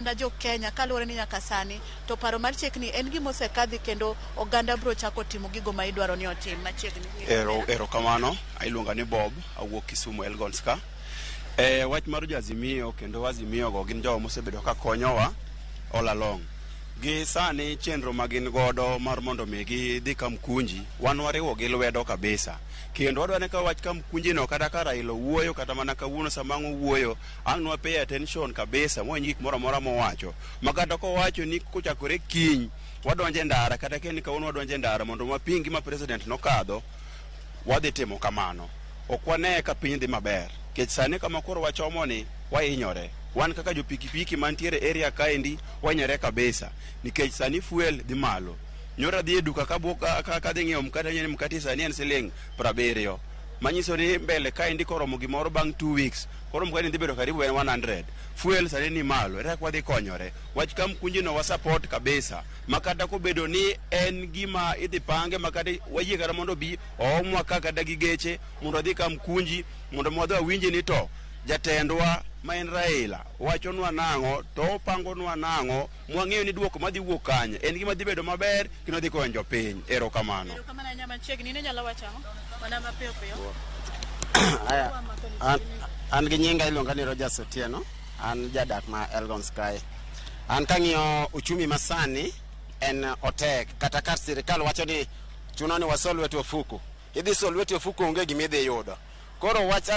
Oganda jo Kenya kaluwore ni nyaka sani to paro mar chikni en gima osekadhi kendo oganda biro chako timo gigo ma idwaro ni otim machiegni. Ero, erokamano. Iluonga ni Bob, awuok Kisumu Elgons ka. E, wach mar jo Azimio kendo Azimio go gin jogo mosebedo ka konyowa all along. Gi sani chenro ma gin godo mar mondo mi gidhi Kamkunji, wan wariwo gi lwedo kabisa. Kendo wadwa ni ka wach Kamkunji no kata ka Raila owuoyo kata mana kawuono sama ang' owuoyo, ang' nwa pay attention kabisa mwawinj gik moro amora mowacho. Ma kata kowacho ni kochakore kiny wadonjo e ndara kata ka en kawuono wadonjo e ndara mondo waping gima president nokadho, wadhi timo kamano. Ok wane ka piny dhi maber. Nikech sani kama koro wachomo ni, wahinyore. Wan kaka jo pikipiki mantiere area kaendi, wahinyore kabisa. Nikech sani fuel dhi malo. Nyoro adhi e duka kadhi ng'iewo mkate, awinjo ni mkate sani en siling 70. Manyiso ni mbele kaendi koromo gimoro bang' 2 weeks, koro mkate ni dhi bedo karibu en 100. Fuel sani ni malo, ere kaka wadhi konyore? Wach Kamkunji no wa support kabisa. Ma kata kobedo ni en gima idhi pange ma kata wayie kata mondo obi oomwa ka kata gi geche mondo wadhi Kamkunji mondo wadhi wawinji ni to jatendwa ma en Raila wachonwa nang'o to opangonwa nang'o mwang'eyo ni duoko madhi wuok kanye en gima dhi bedo maber kendo dhi konyo jopiny. Erokamano. Erokamano ahinya machiegni. In inyalo wacho ang'o? Mana mapiyo piyo. Aya, an gi nyinga iluonga ni Rogers Otieno, an jadak ma Elgon kae. An kang'iyo uchumi masani en otek, kata ka sirikal wacho ni chuno ni wasol lwet ofuku. Idhi sol lweti ofuku, onge gima idhi yudo. Koro wach